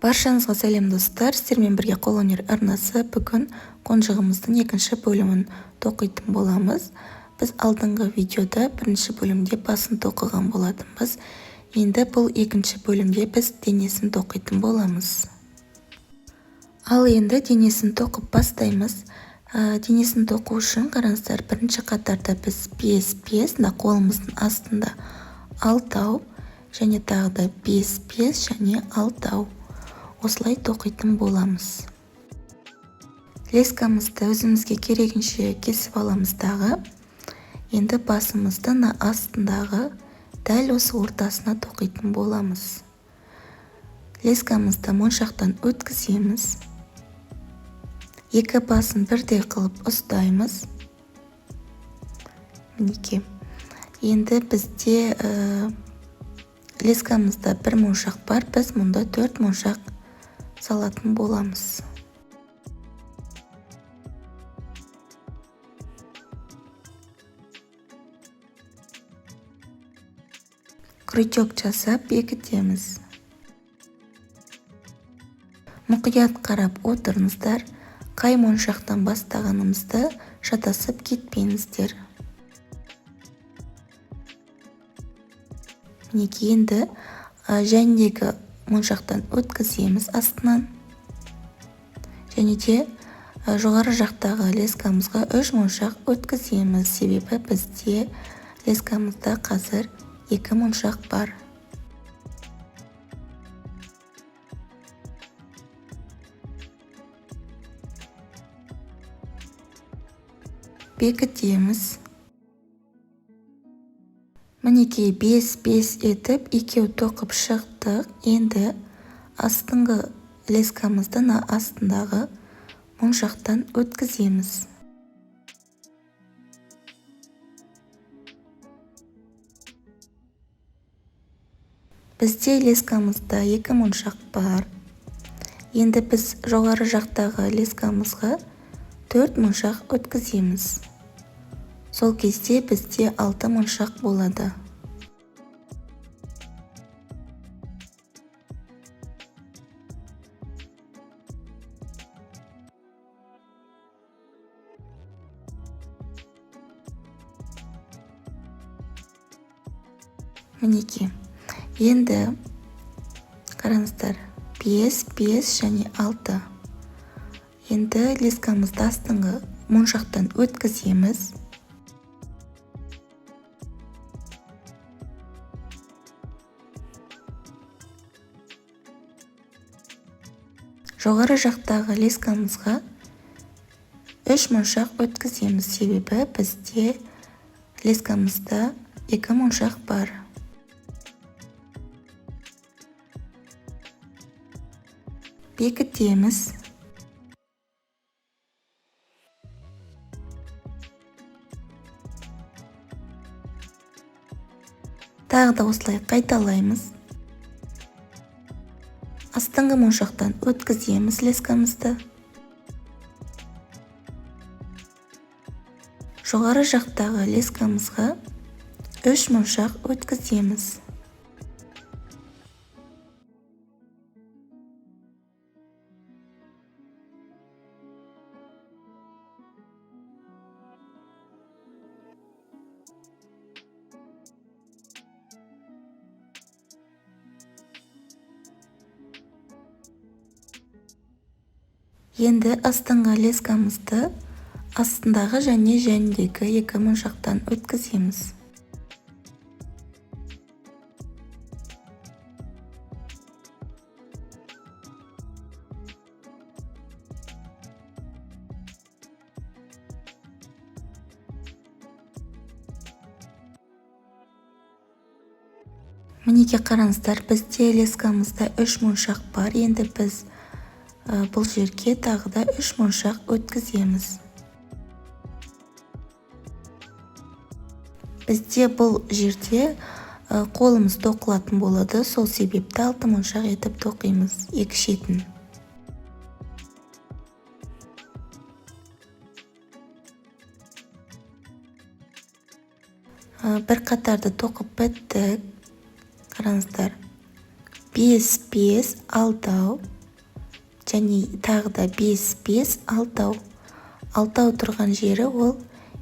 Баршаңызға сәлем, достар! Сіздермен бірге Қолөнер арнасы. Бүгін қонжығымыздың екінші бөлімін тоқитын боламыз. Біз алдыңғы видеода бірінші бөлімде басын тоқыған болатынбыз. Енді бұл екінші бөлімде біз денесін тоқитын боламыз. Ал енді денесін тоқып бастаймыз. Денесін тоқу үшін, қараңыздар, бірінші қатарда біз 5 5, мына қолымыздың астында 6 және тағы да 5 5 және 6, осылай тоқитын боламыз. Лескамызды өзімізге керегінше кесіп аламыз дағы, енді басымызды мына астындағы дәл осы ортасына тоқитын боламыз. Лескамызды моншақтан өткіземіз. Екі басын бірдей қылып ұстаймыз. Мінекей. Енді бізде лескамызда бір моншақ бар, біз мұнда 4 моншақ салатын боламыз. Крючок жасап бекітеміз. Мұқият қарап отырыңыздар, қай моншақтан бастағанымызды шатасып кетпеңіздер. Мінекей, енді жәндегі моншақтан өткіземіз астынан. Және де жоғары жақтағы лескамызға 3 моншақ өткіземіз, себебі бізде лескамызда қазір 2 моншақ бар. Бекітеміз. Мінекей, 5-5 етіп екеу тоқып шықтық. Енді астыңғы лескамызды мына астындағы моншақтан өткіземіз. Бізде лескамызда 2 моншақ бар. Енді біз жоғары жақтағы лескамызға 4 моншақ өткіземіз. Сол кезде бізде 6 моншақ болады. Мінекей. Енді қараңыздар, 5, 5 және 6. Енді лескамызды астыңғы моншақтан өткіземіз. Жоғары жақтағы лескамызға 3 моншақ өткіземіз, себебі бізде лескамызда 2 моншақ бар. Бекітеміз. Тағы да осылай қайталаймыз. Астыңғы моншақтан өткіземіз лескамызды. Жоғары жақтағы лескамызға 3 моншақ өткіземіз. Енді астыңғы лескамызды астындағы және жәндегі 2 моншақтан өткіземіз. Мінекей, қараңыздар, бізде лескамызда 3 моншақ бар. Енді біз бұл жерге тағы да 3 моншақ өткіземіз. Бізде бұл жерде қолымыз тоқылатын болады, сол себепті 6 моншақ етіп тоқимыз екі шетін. Бір қатарды тоқып біттік. Қараңыздар, 5, 5, 6. Және тағы да 5, 5, алтау. Алтау тұрған жері ол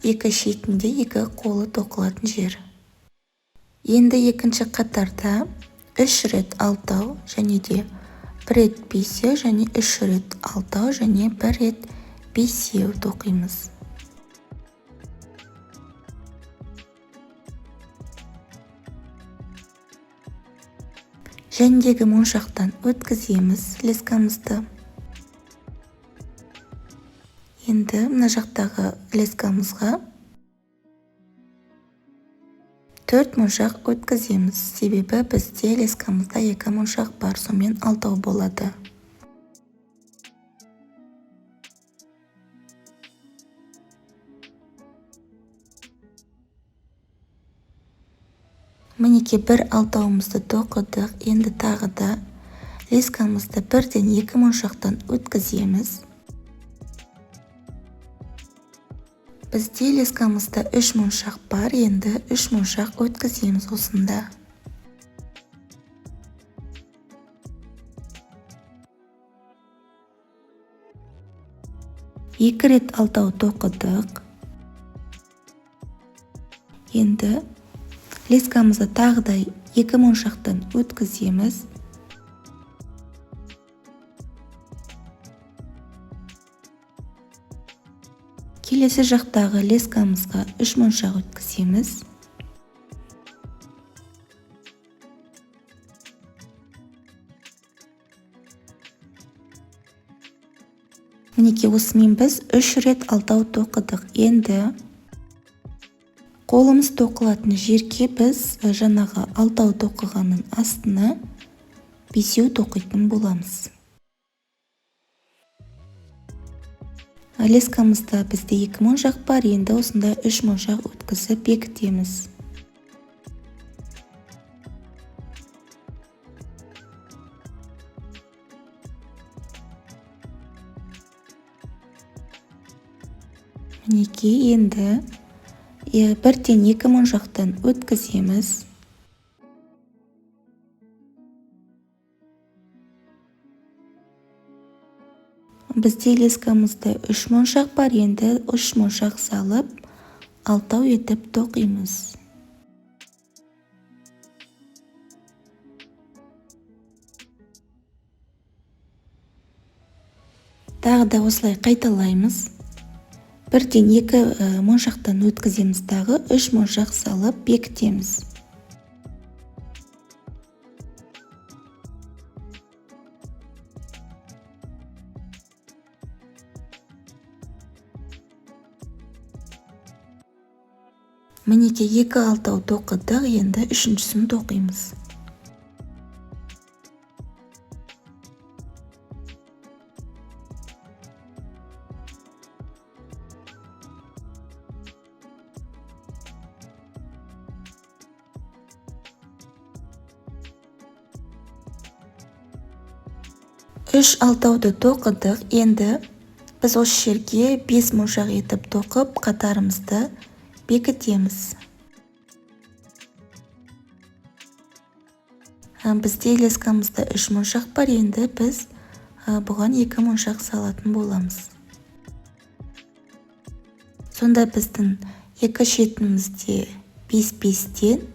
екі шетінде екі қолы тоқылатын жер. Енді екінші қатарда 3 рет алтау және де 1 рет бесеу және 3 рет алтау және 1 рет бесеу тоқимыз. Жәндегі моншақтан өткіземіз лескамызды. Енді мына жақтағы лескамызға 4 моншақ өткіземіз. Себебі бізде лескамызда 2 моншақ бар, сонымен алтау болады. Мінекей бір алтауымызды тоқыдық. Енді тағы да лескамызды бірден 2 моншақтан өткіземіз. Бізде лескамызда 3 моншақ бар, енді 3 моншақ өткіземіз осында. 2 рет алтау тоқыдық. Енді лескамызды тағы да 2 моншақтан өткіземіз. Келесі жақтағы лескамызға 3 моншақ өткіземіз. Мінекей осымен біз 3 рет алтау тоқыдық. Енді қолымыз тоқылатын жерге біз жаңағы алтау тоқығанның астына бесеу тоқитын боламыз. Лескамызда бізде 2 моншақ бар, енді осында 3 моншақ өткізіп бекітеміз. Мінекей енді бірден 2 моншақтан өткіземіз. Бізде лескамызда 3 моншақ бар, енді 3 моншақ салып, алтау етіп тоқимыз. Тағы да осылай қайталаймыз. Бірден 2 моншақтан өткіземіз, тағы 3 моншақ салып бекітеміз. Мінекей 2 алтау тоқыдық, енді үшіншісін тоқимыз. Үш алтауды тоқыдық, енді біз осы жерге 5 моншақ етіп тоқып қатарымызды бекітеміз. Бізде лескамызда 3 моншақ бар, енді біз бұған 2 моншақ салатын боламыз. Сонда біздің екі шетімізде 5-5-тен,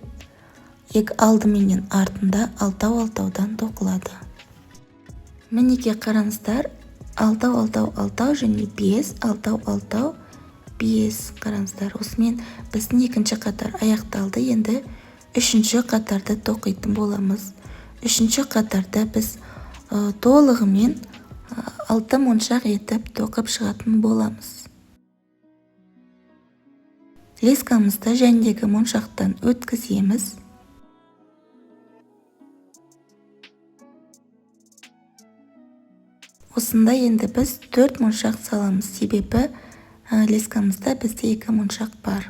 екі алды менен артында алтау-алтаудан тоқылады. Мінекей қараңыздар, алтау, алтау, алтау және 5, алтау, алтау, 5. Қараңыздар, осымен біздің екінші қатар аяқталды. Енді үшінші қатарды тоқитын боламыз. Үшінші қатарда біз толығымен 6 моншақ етіп тоқып шығатын боламыз. Лескамызды жәндегі моншақтан өткіземіз. Осында енді біз 4 моншақ саламыз, себебі лескамызда бізде 2 моншақ бар.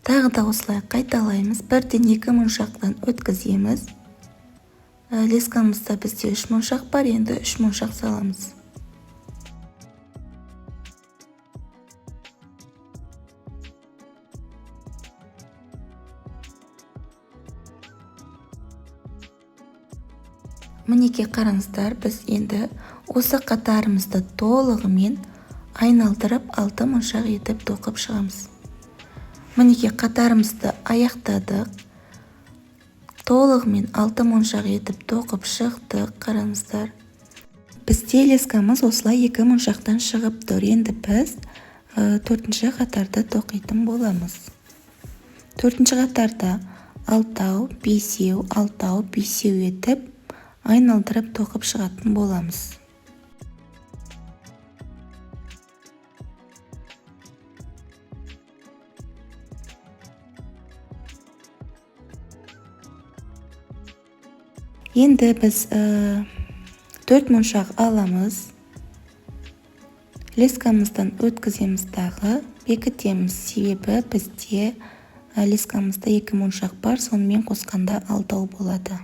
Тағы да осылай қайталаймыз. Бірден 2 моншақтан өткіземіз. Лескамызда бізде 3 моншақ бар, енді 3 моншақ саламыз. Мінекей, қараңыздар, біз енді осы қатарымызды толығымен айналдырып 6 моншақ етіп тоқып шығамыз. Мінекей, қатарымызды аяқтадық. Толығымен 6 моншақ етіп тоқып шықтық, қараңыздар. Бізде лескамыз осылай 2 моншақтан шығып тұр. Енді біз 4-ші қатарды тоқитын боламыз. 4-ші қатарда 6, 5, 6, 5 етіп айналдырып тоқып шығатын боламыз. Енді біз 4 моншақ аламыз. Лескамыздан өткіземіз дағы бекітеміз. Себебі бізде лескамызда 2 моншақ бар, сонымен қосқанда 6 болады.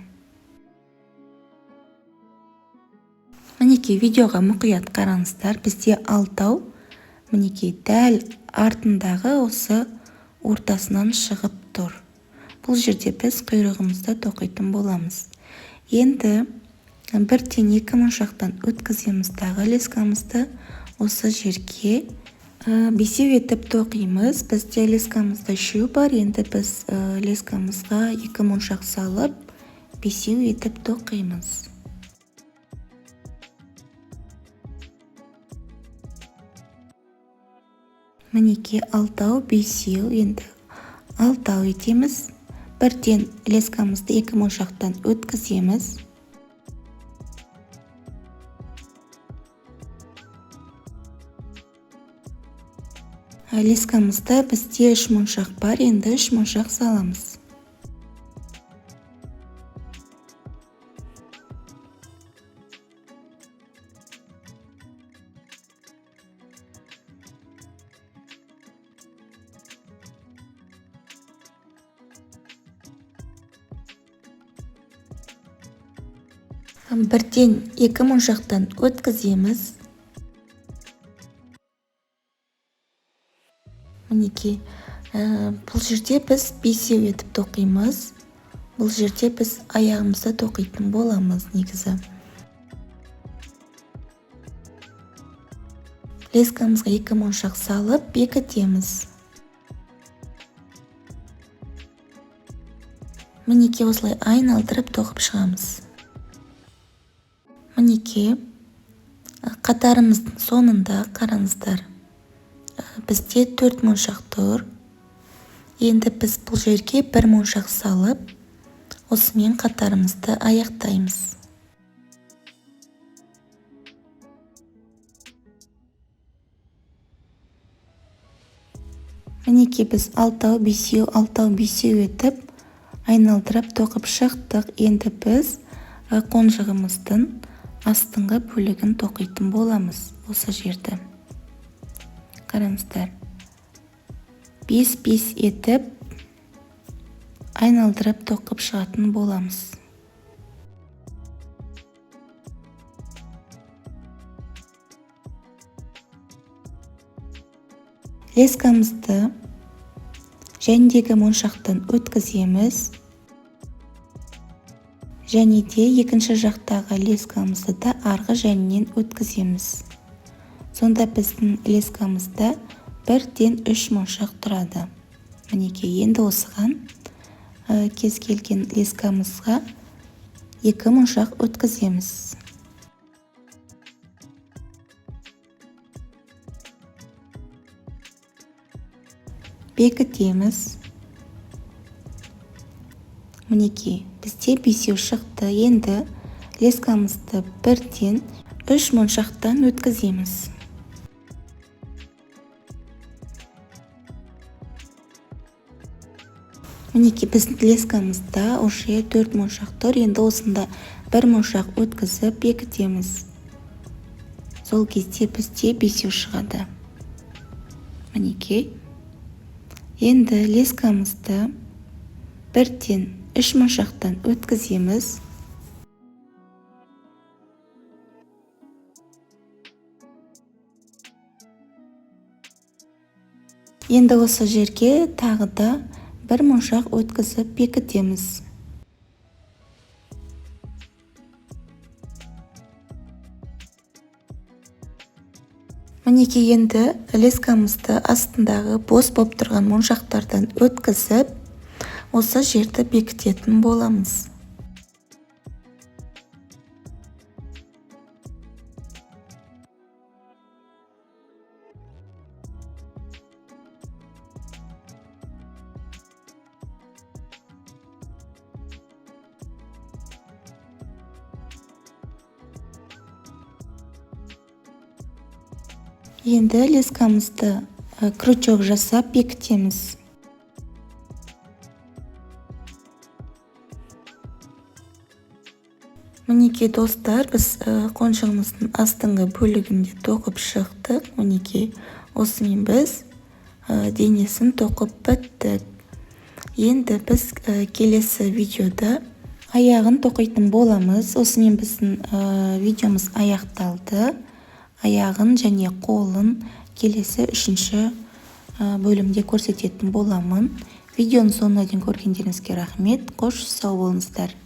Мінекей, видеоға мұқият қараңыздар. Бізде 6, мінекей, дәл артындағы осы ортасынан шығып тұр. Бұл жерде біз құйрығымызды тоқитын боламыз. Енді бірден 2 моншақтан өткіземіз дағы лескамызды осы жерге 5 етіп тоқимыз. Бізде лескамызда 3 бар, енді біз лескамызға 2 моншақ салып 5 етіп тоқимыз. Мінекей, 6, 5, енді 6 етеміз. Бірден лескамызды 2 моншақтан өткіземіз. Лескамызда бізде 3 моншақ бар, енді 3 моншақ саламыз. Бірден 2 моншақтан өткіземіз. Мінекей, бұл жерде біз 5 етіп тоқимыз. Бұл жерде біз аяғымызды тоқитын боламыз негізі. Лескамызға 2 моншақ салып бекітеміз. Мінекей, осылай айналдырып тоқып шығамыз. Мінекей, қатарымыздың соңында қараңыздар, бізде 4 моншақ тұр. Енді біз бұл жерге 1 моншақ салып, осымен қатарымызды аяқтаймыз. Мінекей, біз 6, 5, 6, 5 етіп айналдырып тоқып шықтық. Енді біз қонжығымыздың астыңғы бөлігін тоқитын боламыз осы жерді. Қараңыздар, 5-5 етіп айналдырып тоқып шығатын боламыз. Лескамызды жәндегі моншақтан өткіземіз. Және де екінші жақтағы лескамызды да арғы жәнінен өткіземіз. Сонда біздің лескамызда бірден 3 моншақ тұрады. Мінекей, енді осыған кез келген лескамызға 2 моншақ өткіземіз. Бекітеміз. Мінекей, бізде 5 шықты. Енді лескамызды бірден 3 моншақтан өткіземіз. Мінекей, біздің лескамызда уже 4 моншақ тұр. Енді осында 1 моншақ өткізіп бекітеміз. Сол кезде бізде 5 шығады. Мінекей. Енді лескамызды бірден 3 моншақтан өткіземіз. Енді осы жерге тағы да бір моншақ өткізіп бекітеміз. Мінекей, енді лескамызды астындағы бос болып тұрған моншақтардан өткізіп, осы жерді бекітетін боламыз. Енді лескамызды крючок жасап бекітеміз. Мінекей, достар, біз қонжығымыздың астыңғы бөлігінде тоқып шықтық. Мінекей, осымен біз денесін тоқып біттік. Енді біз келесі видеода аяғын тоқитын боламыз. Осымен біздің видеомыз аяқталды. Аяғын және қолын келесі 3-ші бөлімде көрсететін боламын. Видеоның соңына дейін көргендеріңізге рахмет. Қош, сау болыңыздар.